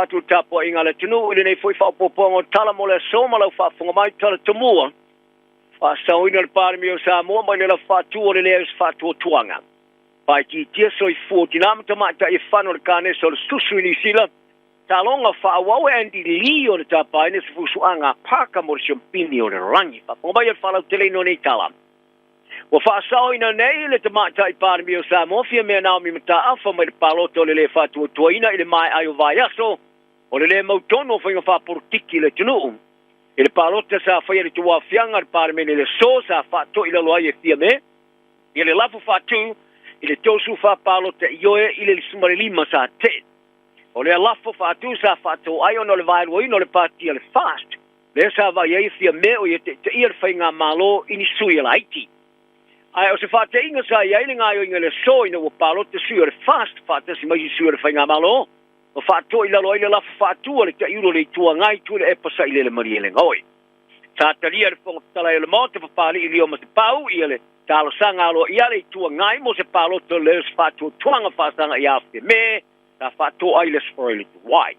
atu i le tapuaiga a le atunuu i lenei foi faaopoopoga o tala mo le aso ma lau faafofoga mai tala tomua faasaoina le Palemia o Samoa mai le lafo faatu o le leai o se faatuatuaga. Faaitiitia soifua o tina ma tamaitai e fano le kanesa o le susu i Niu Sila, taaloga faaauau e Andy Lee o le tapaina se fusuaga a Parker mo le siampini o le lagi. Faafofoga mai o le faalauteleina o nei tala. Ua faasaoina nei le Tamaitai Palemia o Samoa Fiamea Naomi Mataafa mai le palota o le le faatuatuaina i le maea ai o vaiaso o le le mautonu o faiga faapolokiki i le atunuu. I le palota sa faia i le tauaofiaga a le Palemene i le aso sa faatoilalo ai e Fiame ia le lafo faatu i le 34 palota ioe i le 15 sa tee. O lea lafo faatu sa faatoo ai ona o le vaeluaina o le pati a le FAST, lea sa vaai ai e Fiame o ia taitaia le faigamalo i ni sui a laiti. Ae o se faateiga sa i ai le gaoioiga i le aso ina ua palota sui o le FAST faatasi mai isi sui o le faigamalo, ma faatoilalo ai le lafo faatu a le Taiulu o le Itu Agai Tuilaepa Sailele Malielegaoi. Sa talia e le Fofoga Fetalai o le Maota Papalii Lio Masepau ia le talosaga aloaia a le Itu Agai mo se palota o le se faatuatuaga faasaga ia Fiame sa faatoa ai le Aso Faraile tuai.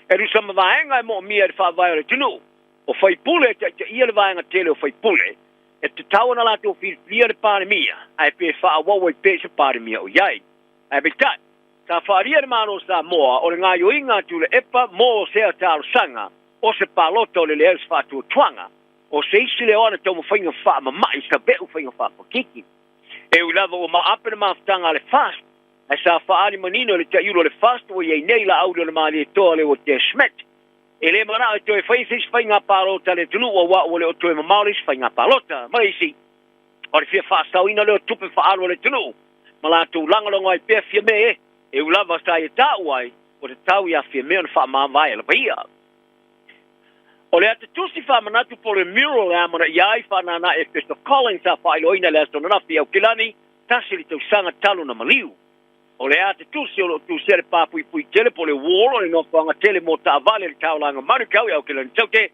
E tusa ma vaega e moomia e le faavae o le atunuu, o faipule e taitaia le vaega tele o faipule, e tatau ona latou filifilia le Palemia, ae pe faaauau ai pea i se Palemia o i ai. Ae peitai, sa faaalia e le Malo o Samoa o le gaoioiga a Tuilaepa mo sea talosaga o se palota o le leai o se faatuatuaga o se isi lea o ana taumafaiga faamama'i save'u faiga faapolokiki. E ui lava ua maape le mafutaga a le FAST, ae sa faaali manino e le Taiulu o le FAST ua i ai nei Laauli o le Malietoa Leuatea Schmidt. E le mana'o e toe faia se isi faiga palota a le atunuu auā ua le o toe mamao le isi faiga palota. Ma le isi, o le fia faasaoina lea o tupe faaalu a le atunuu ma latou lagolago ai pea Fiame e ui lava sa ia taua ai ua tatau iā Fiame ona faamavae lava ia. O le ata tusi faamanatu po o le mural e amanaia ai faanānā Efeso Collins sa faailoaina i le aso ananafi i Aukilani, tasi le tausaga talu na maliu. O le ata tusi o loo tusia le papuipui tele po o le wall o le nofoaga tele mo taavale le taulaga Manukau i Aukilani Taute,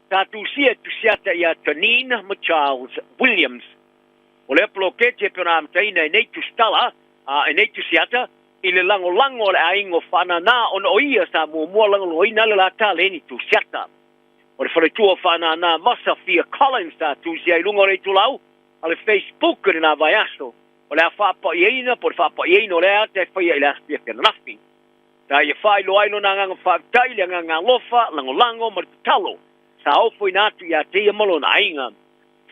sa tusia e tusiata iā Tanine ma Charles Williams. O lea poloketi e pei ona amataina e nei tusitala a e nei tusiata i le lagolago a le aiga o Faanana ona o ia sa muamua lagolagoina le la taleni tusiata. O le faletua o Faanana Vasa Fia Collins sa tusia i luga o le itulau a le Facebook i lena vaiaso o le a faapaiaina po o le faapaiaina o lea ata e faia i le aso fiafia ananafi. Sa ia faailoa ai lona agaga faafetai i le agaga alofa, lagolago ma le tatalo sa ofoina atu iā te ia ma lona aiga.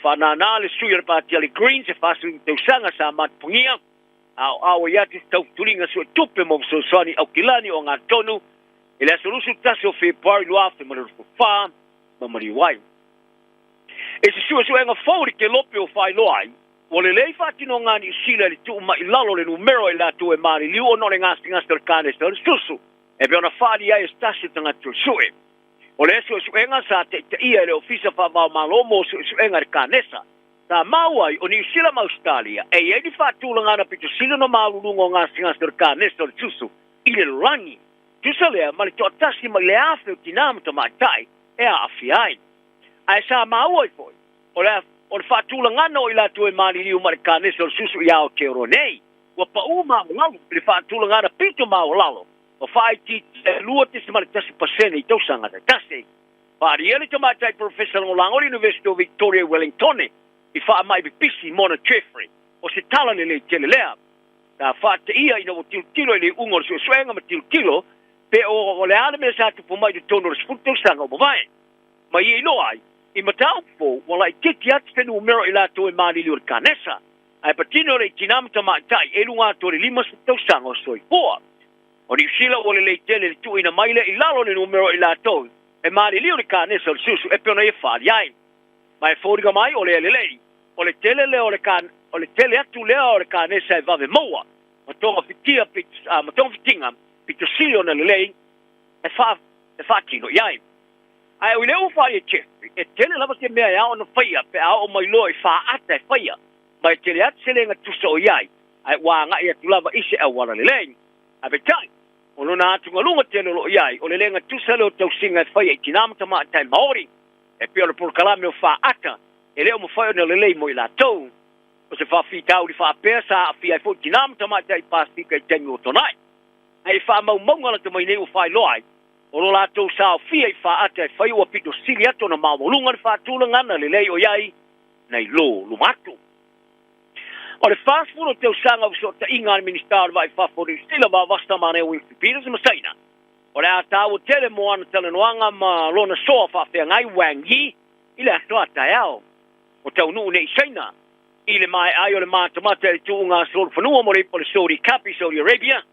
Faanana le sui o le pati a le Greens e 45 tausaga sa matapagia a o auai atu i se tautuliga suetupe mo fesoasoani i Aukilani o Agatonu i le aso 21 o Fepuari 2024 ma maliu ai. I se suesuega fou i le kelope ua faailoa ai, ua lelei faatinoga a Niu Sila i le tuu mai i lalo o le numera i latou e maliliu ona o le gasegase o le kanesa o le susu, e pei ona faaali ai e se tasi o tagata suesue. O lea suesuega sa taitaia e le Ofisa Faava-o-Malo mo Suesuega i le Kanesa. Sa maua ai o Niu Sila ma Ausetalia e i ai ni faatulagana pito sili ona maualuluga o gasegase o le kanesa o le susu i le lalolagi. Tusa lea ma le toatasi mai le 1,000 o tinā ma tamaitai e aafia ai. Ae sa maua ai foi, o le o le faatulagana o i latou e maliliu ma le kanesa o le susu i Aotearoa nei, ua paū maualalo i le faatulagana pito maualalo ma faaitiitia e 2.1% i tausaga taitasi. Faaalia le tamaitai Polofesa Lagolago o le Iunivesite o Victoria i Wellingtone i faamai pipisi Mona Jeffrey, o se tala lelei tele lea. Sa faateia ina ua tilotilo i le iuga o le suesuega ma tilotilo pe o le a le mea sa tupu mai i totonu o le 10 tausaga o mavae. Ma ia iloa ai, i mataupu fou, ua laitiiti atu se numera o i latou e maliliu i le kanesa. Ae patino le i tinā ma tamaitai e i luga atu o le 50 tausaga o soifua. O Niu Sila ua lelei tele le tuuina mai lea i lalo o le numera o i latou e maliliu i le kanesa o le susu e pei ona ia faaali ai. Ma e foliga mai o lea lelei, o le tele lea o le o le tele atu lea o le kanesa e vave maua ma togafitia ma togafitiga pito sili ona lelei e faa e faatino i ai. Ae o i le ua faali e Jeffrey, e tele lava se mea e ao ona faia pe a oo mai loa i faata e faia, ma e tele atu se lega tusa o i ai, ae ua agai atu lava i se auala lelei. Ae peitai, o lona atugaluga tele o loo i ai, o le lega tusa lea o tausiga e faia i tinā ma tamaitai Maori, e pei o le polokalame o faata, e le o mafai ona lelei mo i latou. O se faafitauli faapea sa aafia ai foi tinā ma tamaitai Pasefika i taimi ua tuanai. Ae i faamaumauga lata mai nei ua faailoa ai, O lo latou saofia i faata e fai ua pito sili atu ona maualuga le faatulagana lelei o i ai nai lo luma atu. O le 40 o tausaga o fesootaiga a le Minisita o le Va i Fafo o Niu Sila Vavasa ma Neo Winfrey Peters ma Saina, o le a taua tele mo ana talanoaga ma lona soa faafeagai Wang Yi i le aso a taeao. O taunuu nei i Saina i le maea ai o le matamata i le tuuga solofanua mo le ipu o le Saudi Cup i Saudi Arabia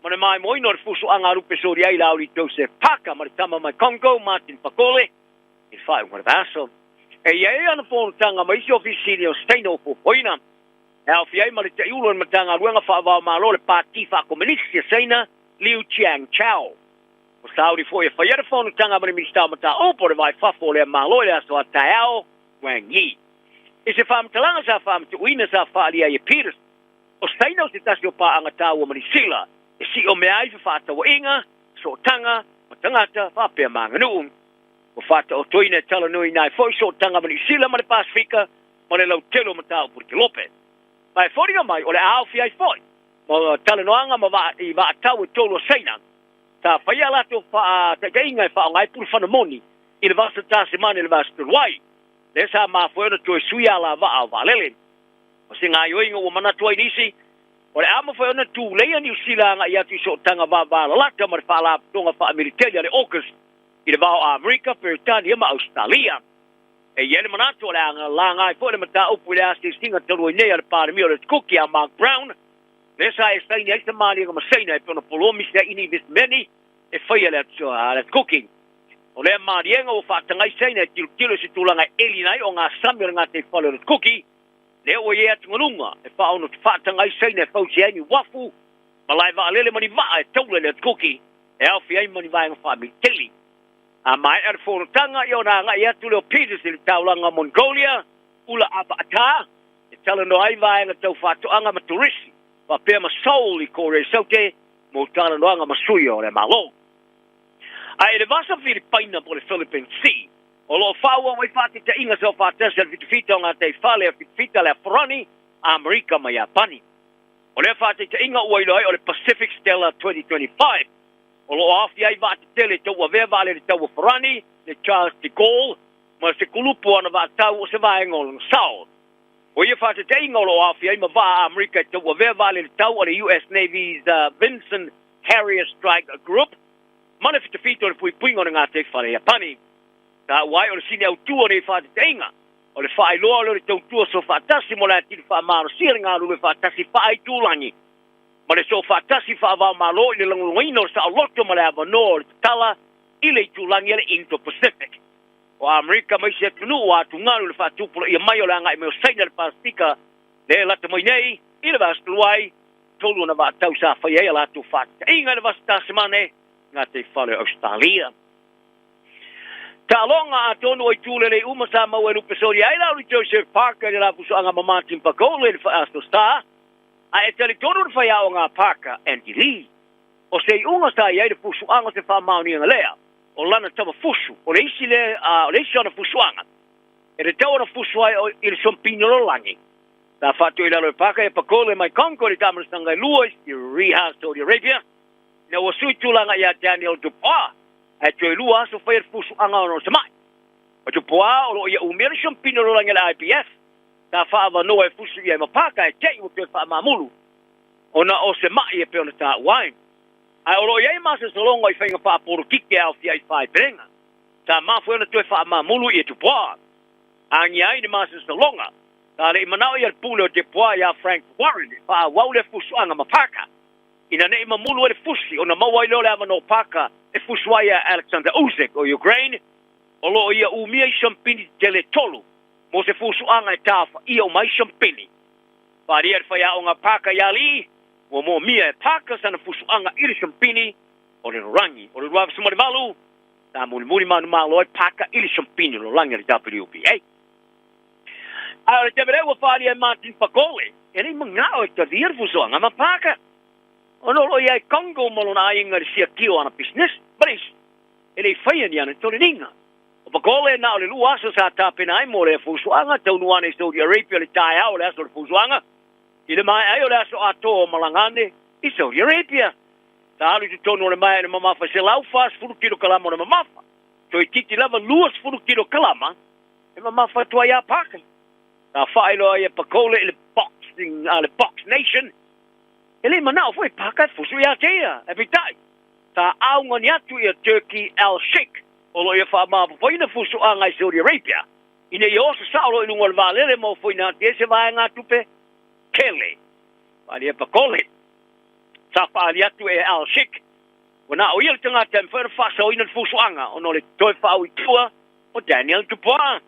ma le maimoaina o le fusuaga a lupe soli ai Lauli Joseph Parker ma le tama mai Congo Martin Pakole i le faaiuga o le vaiaso. E i ai ana fonotaga ma isi ofisini o Saina ua fuafuaina e aofia ai ma le taiulu o le Matagaluega Faava-o-Malo o le Pati Faakomenisi a Saina Liu Jiang Chao. O Saudi foi e faia le fonotaga ma le Minisita o Mataupu o le Va i Fafo o lea Malo i le aso a taeao Wang Yi. I se faamatalaga sa faamatuuina sa faaalia ai e Peters, o Saina o se tasi o paaga taua ma Niu Sila e siomea ai fefaatauaiga, sootaga ma tagata faapea ma aganuu. Ua faataotoina e talanoaina ai foi sootaga ma Niu Sila ma le Pasefika ma le lautele o mataupu i le kelope. Ma e foliga mai o le a aofia ai foi ma talanoaga ma vaa i vaatau e tolu o Saina sa faia a latou faataitaiga e faaaoga ai pulufana moni i le vasa Tasemane i le vasa talu ai, lea sa mafua ai ona toe sui alavaa o vaalele. O se gaoioiga ua manatu ai nisi, o le a mafai ona tuleia Niu Sila agai atu i sootaga vavalalata ma le faalapotopotoga faamiliteli a le AUKUS i le va o Amerika, Peretania ma Ausetalia. E i ai le manatu o le a laga ai foi le mataupu i le asiasiga talu ai nei a le Palemia o le Atukuki ia Mark Brown, lea sa e saini ai se maliega ma Saina e pei ona polomisi ai ni inivesimeni e faia e le Atukuki. O lea maliega ua faatagai Saina e tilotilo i se tulaga e eliina ai ogasami o le gataifale o le Atukuki, lea ua i ai atugaluga e faaono faatagai Saina e fausia ai ni uafu, malae vaalele ma ni vaa e taula i le Atukuki e aofia ai ma ni vaega faamiliteli. A maea le fonotaga, ia ona agai atu lea o Peters i le taulaga o Mongolia, Ula Aabataa, e talanoa ai vaega tau faatoaga ma turisi, faapea ma Seoul i Korea Saute mo talanoaga ma sui o le Malo. A i le Vasa Filipaina po o le Philippine Sea, o lo o faaauau ai faataitaiga saofaatasi a le fitafita o gataifale a fitafita le Aforani, Amerika ma Iapani. O lea faataitaiga ua iloa ai o le Pacific Stellar 2025, o lo o aofia ai vaatetele tauavea vaalele taua Farani, le Charles de Gaulle, ma se kulupu o ana vaatau o se vaega o lona sao. O ia faataitaiga o lo o aofia ai ma vaa a Amerika e tauavea vaalele tau a le US Navy's Vinson Carrier Strike Group ma le fitafita o le puipuiga o le gataifale Iapani. Taua ai o le sini autu o nei faataitaiga, o le faailoa lea o le tautua soofaatasi mo le atili faamalosia le galulue faatasi faaitulagi ma le soofaatasi faava-o-Malo i le lagolagoina o le saoloto ma le avanoa o le tatala i le itulagi a le Indo-Pacific. O Amerika ma isi atunuu ua atugalu i le faatupulaia mai o le agai mai o Saina i le Pasefika lea e lata mai nei i le vaiaso talu ai, tolu ona vaatau sa faia ai a latou faataitaiga i le vasa Tasemane, gataifale o Ausetalia. Taaloga atonu o itu lelei uma sa maua e lupe soli ai Lauli Joseph Parker i le lafusoaga ma Martin Pakole i le Aso Sa, a e talitonu le faiaoga a Parker, Andy Lee. O se iuga sa i ai le fusuaga o se faamaoniga lea o lana tama fusu, o le isi lea, o le isi o ana fusuaga e tatau ona fusu ai i le sompini o le lagi. Sa faatoi i lalo e Parker e Pakole mai Congo i le taamalasaga e lua i Riyadh, Saudi Arabia, ina ua sui tulaga ia Daniel Dubois, ae toe lua aso faia le fusuaga ona o se mai. O Dubois o lo o ia umia le sompini o le lagi a le IBF, sa faaavanoa e fusu i ai ma Parker ae te i ua toe faamamulu ona o se mai e pei ona taua ai. Ae o lo o i ai masosologa i faiga faapolokiki e aofia ai faepelega. Sa mafua ai ona toe faamamulu i Dubois. Agia ai le masosologa, sa le i manao ia le pule o Dubois iā Frank Warren e faaauau lea fusuaga ma Parker. Ina ne i mamulu ai le fusi ona maua ai lea o le avanoa o Parker e fusu ai ia Alexander Usyk o Ukraine, o lo o ia umia i siampini tetele e tolu mo se fusuaga e taofaia uma ai siampini. Faaalia le faiaoga Parker iā Lee, ua moomia e Parker sana fusuaga i le siampini o le lalolagi. O le 2008, sa mulimuli manumalo ai Parker i le siampini o le lalolagi a le WBA. A o le taimi lea ua faaalia e Martin Pakole, e le i manao e talia le fusuaga ma Parker, ona o lo o i ai Congo ma lona aiga i le siakia o ana pisinisi, ma le isi, e le i faia ni ana toleniga. O Pakole, na o le lua aso sa tapena ai mo lea fusuaga, taunuu ane i Saudi Arabia i le taeao o le aso o le fusuaga, i le maea ai o le aso atoa o malaga ane i Saudi Arabia. Sa alu i totonu o le maea i le mamafa e 140 kilokalama o le mamafa. Toeitiiti lava 20 kilokalama e mamafa atu ai ia Parker. Sa faailoa ai e Pakole i le boxing a le Box Nation, e le i manao foi Parker e fusu ia te ia. Ae peitai, sa augani atu ia Turki Al Sheikh o lo o ia faamaopoopoina fusuaga i Saudi Arabia ina ia oso sao loa i luga o le vaalele ma ofoina atu i ai se vaegatupe tele. Faaalia Pakole. Sa faaali atu e Al Sheikh ua na o ia le tagata e mafai ona faasaoina le fusuaga ona o le toe faaui i tua o Daniel Dubois.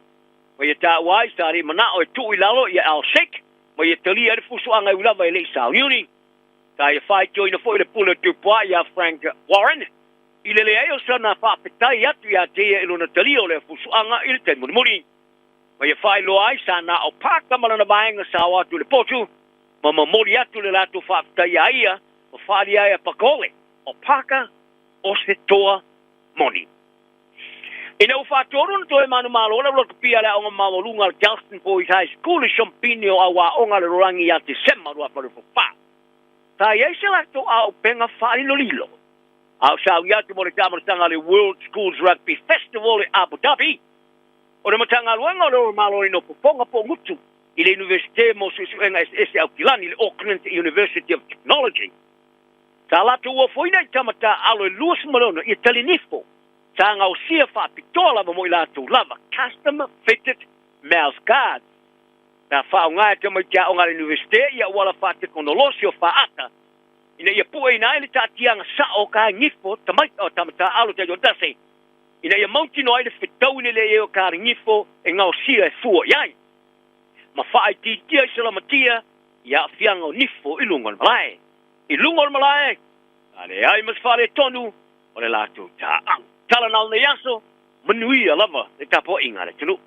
Ma ia taua ai, sa le i manao e tuu i lalo ia Al Sheikh ma ia talia ai le fusuaga e ui lava e le i sauniuni. Sa ia faitioina foi le pule o Dubois iā Frank Warren i le leai o sana faafetai atu iā te ia i lona talia o lea fusuaga i le taimi mulimuli. Ma ia faailoa ai, sa na o Parker ma lana vaega sa o atu i le potu ma momoli atu le latou faafetai iā ia ma faaalia ai a Pakole o Parker o se toa moni. Ina ua faatolu ona toe manumalo le aulakapia a le Aoga Maualuga a le Galston Boys High School i Siompini o Auaoga a le Lolangi ia Tesema 2024, sa i ai se latou aupega faalilolilo a o saui atu mo le taamalosaga a le World Schools Rugby Festival i Abu Dhabi. O le Matagaluega o le Maloloina o Fofoga po o Gutu i le Iunivesite mo Suesuega Eseese Aukilani, le Auckland University of Technology, Sa latou ofoina i tama taaalo e 26 ia talinifo sa gaosia faapitoa lava mo i latou lava, custom fitted mouth guards. Sa faaaoga e tamaiti aoga a le Iunivesite ia auala faatekonolosi o faata ina ia pueina ai le taatiaga sao o kaegifo o tama taaalo taitoatasi ina ia mautinoa ai le fetaui lelei ai o kaligifo e gaosia e fua i ai ma faaitiitia i salamatia i aafiaga o nifo i luga o le malae. I luga o le malae, sa leai ma se faaletonu o le latou taaalo. Tala na o lenei aso, manuia lava le tapuaiga a le atunuu.